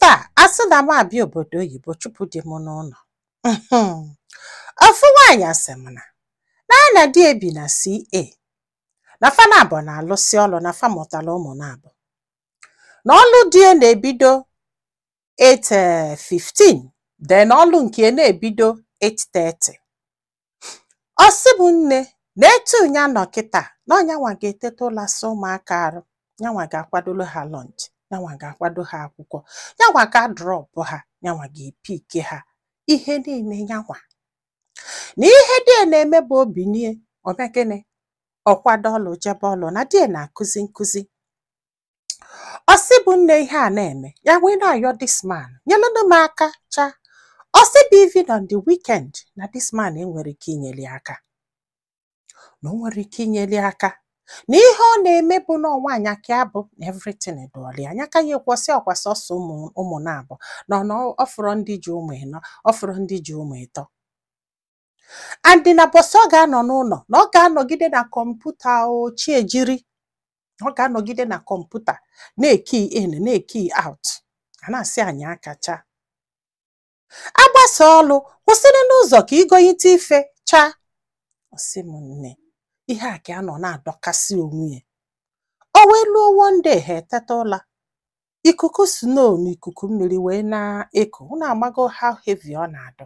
Kịta asị na m abịa obodo oyibo chụpụ di m n'ụlọ. Ofu nwaanyị asị m na na ya na di ebi na CA na fa naabọ na-alụsị ọlụ na fa mụtara ụmụ naabọ, na ọlụ di ya na-ebido 8:15, then ọlụ nke ya na-ebido 8:30. Ọ sị bụ nne na etu ya nọ kịta na ọnyanwa ga-eteta ụla, sa ụmụaka arụ, yanwa ga-akwadolo ha lunch, yanwa ga-akwado ha akwụkwọ, yanwa ga-adrop ha, yanwa ga-epick ha, ihe niile yanwa. Na ihe di ya na-eme bụ obinie ome gịnị, ọkwado ọlụ, jebe ọlụ, na di ya na-akụzi nkụzi. Ọ sị bụ nne, ihe a na-eme ya wee na-ayọ this man, nyelụnụ m aka cha. Ọ sị bụ even on the weekend na this man enwere ike inyeli aka, na o nwere ike inyeli aka, na ihe ọ na-eme bụ na nwaanyị aka ya bụ na everything dụọla ya anya ka ya ekwesị ọkwa sọsọ ụmụ ụmụ na-abụ na ọ na ọ fụrụ ndị ji ụmụ ịnọ, ọ fụrụ ndị ji ụmụ ịtọ, and na bọsị ọ ga-anọ n'ụlọ na ọ ga-anọgide na kọmputa ochie jiri, ọ ga-anọgide na kọmputa na-ekey in, na-ekey out, a na-asị anyị akacha agbasa ọlụ, kwụsịrị n'ụzọ ka igoyite ife cha. Ọ sị m nne, ihe a ka a nọ na-adọkasị onwe ya. O wee luo one day, ha eteta ụla, ikuku snow na ikuku mmiri wee na-eku. Unu amago how heavy ọ na-adọ,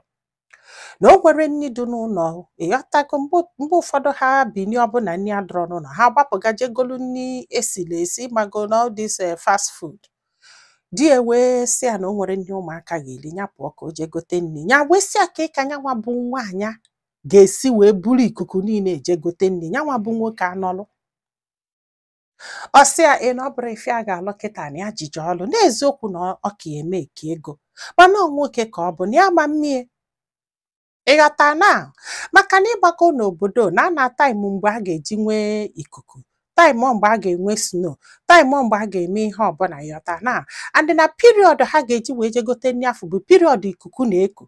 na o nwere nni dị n'ụlọ, ịghọtago? Mgbe ụfọdụ ha bini ọbụna nni adọrọ n'ụlọ, ha gbapụga jegolu nni esili esi, mago na all this fast food. Di ya wee sị ya na o nwere nni ụmụaka ga-eri, ya pụọ ka o jee gote nni. Ya wee sị ya ka ịka nyanwa bụ nwaanyị ga-esi wee buru ikuku niile eje gote nni, nyanwa bụ nwoke anọlụ. Ọ sị ya ị na ọ bụrụ ife a ga-alụ kịta na ya jije ọlụ n'eziokwu, na ọ ka eme ka ego, mana ọ nwoke ka ọ bụ na ya ma mmie, ịghọta? Na maka na ịgbago n'obodo na a na time mgbe a ga-eji nwee ikuku, time mgbe a ga-enwe snow, time mgbe a ga-eme ihe ọbụla, ịghọta? Na and na period ha ga-eji wee je gote nri afọ bụ period ikuku na-eku.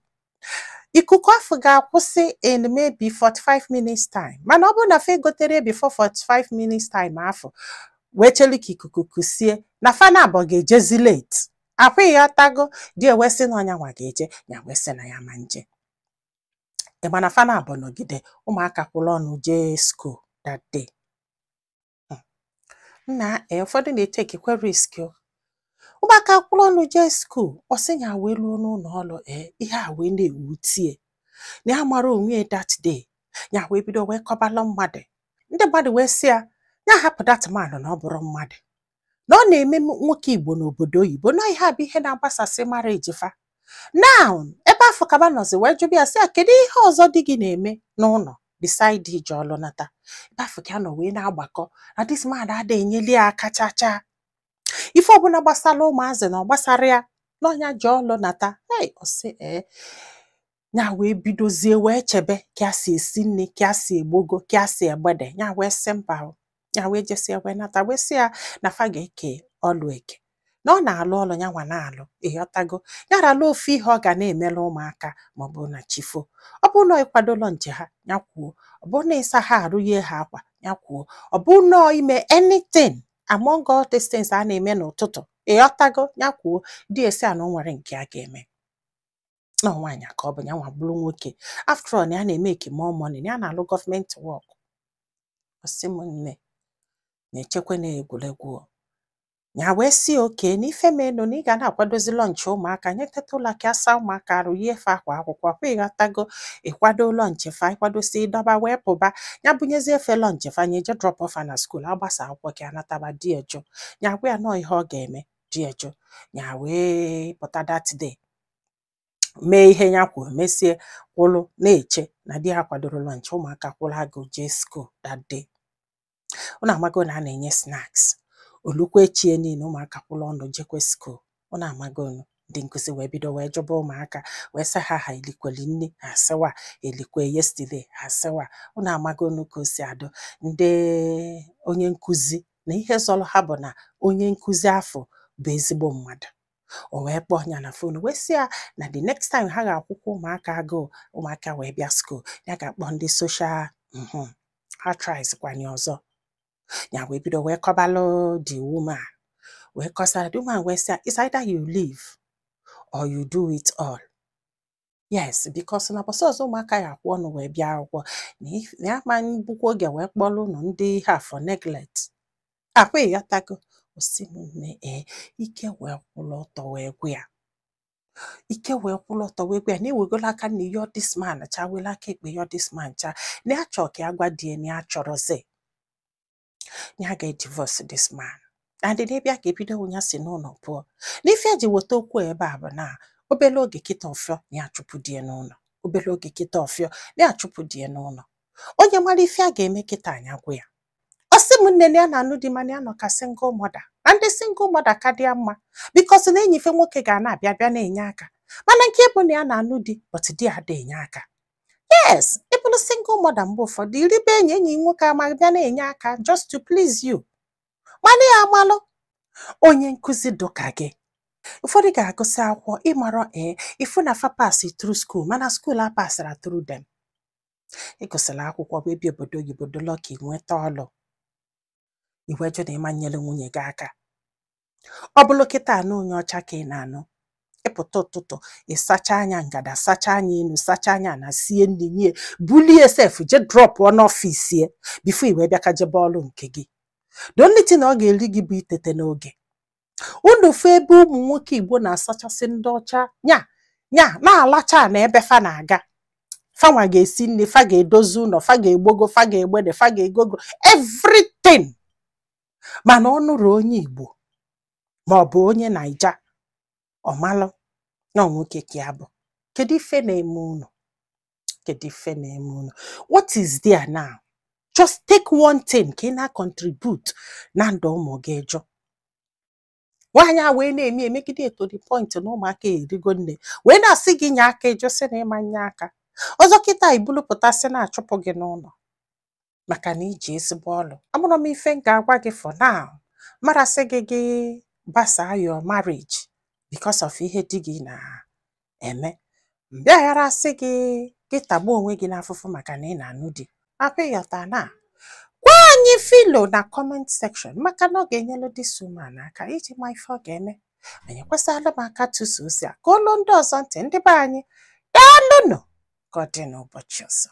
Ikuku afọ ga-akwụsị in maybe 45 minutes time, mana ọ bụrụ na fa egotere before 45 minutes time afọ wee chelu ka ikuku kusie, na fa na abụọ ga-ejezi late akwa, ịghọtago? Di ewee sị na ọnya nwa ga-eje, ya wee sị na ya ma nje. Ị ma na fa na abụọ nọgide, ụmụaka kwụrụ ọnụ jee school that day. Nna e, ụfọdụ na-etekekwe risk o. Ụmụaka kwụrụ ọnụ jee school. Ọ sị ya wee luo n'ụlọ ọrụ, ee, ihe a wee na-ewutie na ya mara onwe ya that day. Ya wee bido wee kọbalụ mmadụ, ndị mmadụ wee sị ya ya hapụ that man, na ọ bụrụ mmadụ na ọ na-eme nwoke Igbo n'obodo oyibo, na ihe a bụ ihe na-agbasasị marriage fa. Now ebe afọ kaba nọzi wee jụbịa ya, sị ya kedu ihe ọzọ di gị na-eme n'ụlọ beside ije ọlụ nata? Ebe afọ ka a nọ wee na-agbakọ na this man ada enyeli ya aka cha cha, ife ọbụla gbasara ụmụazị na ọ gbasara ya, n'ọnya ji ọlụ nata. Hey, ọ sị ee, ya wee bidozie wee chebe ka a si esi nri, ka a si egbogo, ka a si egbede. Ya wee sị mba o. Ya wee jesie wee nata, wee sị ya na fa ga-eke ọlụ eke, na ọ na-alụ ọlụ ya nwa na-alụ, ịghọtago? Ya rala ofu ihe ọ ga na-emela ụmụaka, maọbụ na chifo, ọ bụrụ na ịkwado lunch ha, ya kwuo, ọ bụrụ na ịsa ha arụ, yie ha akwa, ya kwuo, ọ bụrụ na ime anything among all these things a na-eme n'ụtụtụ, ịghọtago? Ya kwuo. Di esi a na o nwere nke a ga-eme na nwaanyị ka ọ bụ ya nwa bụrụ nwoke. After all, na ya na-emeke more money, na ya na-alụ gọọmenti work. Ọ sị m nne, na-echekwa na egwuregwu o. Ya wee sị oke na ife menụ na ị ga na-akwadozi lunch ụmụaka, nye teta ụlọ ka asa ụmụaka arụ, yie fe akwa akwụkwọ kwa, ịghọtago? Ịkwado lunch fa, ịkwadosi ịdọba wee pụba, ya bunyezie efe lunch fa, nye je drop fa na school, agbasa akwụkwọ ka anataba. Di eju, ya gwa ya nọọ ihe ọ ga-eme. Di eju, ya wee pụta that day mee ihe ya kwuru, mesie kwụlụ na-eche na di ya kwadoro lunch ụmụaka, kwụrụ agụ jee school that day. Unu amago na a na-enye snacks. Olukwa echie niile, ụmụaka kwụrụ ọnụ jekwe school. Unu amago ndị nkụzi wee bido wee jụba ụmụaka, wee sị ha, ha elikweli nni? Ha sịwa elikwe yesterday. Ha sịwa unu amago ka o si adụ ndị onye nkụzi na ihe zọrọ ha bụ na onye nkụzi afọ bụ ezigbo mmadụ. O wee kpọọ ya na phone, wee sị ya na the next time ha ga-akwụkwọ ụmụaka agụụ, ụmụaka wee bịa school, ya ga-akpọ ndị social ha tries kwanye ọzọ. Ya wee bido wee kọbalụ the woman, wee kọsara the woman, wee sị ya, it's either you leave. or you do it all. Yes, because na bọsị ọzọ ụmụaka ya akwụ ọnụ wee bịa akwụkwọ na na ya ma gbukwa oge wee kpọrọ ụnụ ndị ha for neglect akwa. Ịghọtago? Osi m nne, ee, ike wee kwụrụ ọtọ wee gwa ya, ike wee kwụrụ ọtọ wee gwa ya na ewegolo aka na yọ this man cha, wele aka ekpe yọ this man cha, na ya chọọ ka ya gwa di ya na ya chọrọzi, na ya ga-divorce this man and n'ebe a ga-ebido ya si n'ụlọ pụọ. N'ife eji weta okwu a ebe a bụ na obere oge kịta ọfịọ na ya achụpụ di ya n'ụlọ, obere oge kịta ọfịọ na ya achụpụ di ya n'ụlọ. Onye mara ife a ga-eme kịta, anya gwa ya. Ọ sị m nne, na ya na-anụ di, mana ya nọ ka single mother, na ndị single mother ka dị ya mma because na enyi ife nwoke ga na-abịa bịa na-enye aka, mana nke bụ na ya na-anụ di, but di ya ada enye aka. Yes, ịbụrụ single mother, mgbe ụfọdụ iribe enyi enyi nwoke ama bịa na-enye aka just to please you, mana ya amalụ onye nkụzi dụka gị. Ụfọdụ ga-agụsị akwụkwọ, ịmarọ, ee, ifu na fa pass through school, mana school a pasara through them. Ịgụsịrị akwụkwọ wee bịa obodo oyibo, dị lucky nweta ọlụ, iwe jụ na ịma nyere nwunye gị aka. Ọ bụrụ kịta anụ onye ọcha ka ị na-anụ, ịpụta ụtụtụ, ịsacha anya ngada, sacha anya enu, sacha anya na sie nri nye, bulie sef, je dropụọ n'ọfịs ya before i wee bịa ka jebe ọrụ nke gị. The only thing ọ ga-eri gị bụ itete n'oge. Unu fụ ebe ụmụ nwoke Igbo na-asachasị ndị ọcha nya nya na-alacha na ebe fa na-aga, fanwa ga-esi nri, fa ga-edozi ụlọ, fa ga-egbogo, fa ga-egbede, fa ga-egogo everything. Mana ọ nụrụ onye Igbo ma ọ bụ onye Naija, ọmalụ na ọ nwoke ka ya bụ. Kedu ife na-eme unu? Kedu ife na-eme unu? What is there now? Just take one thing ka ị na-contribute na ndụ ụmụ gị. Jụ nwaanyị a wee na-eme emegide to the point na ụmụaka erigo nne wee na-asị gị nye aka, ịjụ sị na ịma nye aka ọzọ. Kịta ibulupụta sị na-achụpụ gị n'ụlọ maka na iji ezigbo ọlụ. Amụrụ m ife m ga-agwa gị for now, marasị gị gị gbasaa your marriage because of ihe di gị na-eme, mbịaghara sị gị gị tagbuo onwe gị n'afụfụ maka na ị na-anụ di. Akwa ịghọta na gwa anyị filo na comment section, maka na ọ ga-enyelu this woman aka iji ma ife ọ ga-eme. Anyị ekwesịala m aka tụso ozi a ka olu ndị ọzọ ntị. Ndị be anyị, daalụnụ. Ka ọ dị n'ụbọchị ọzọ.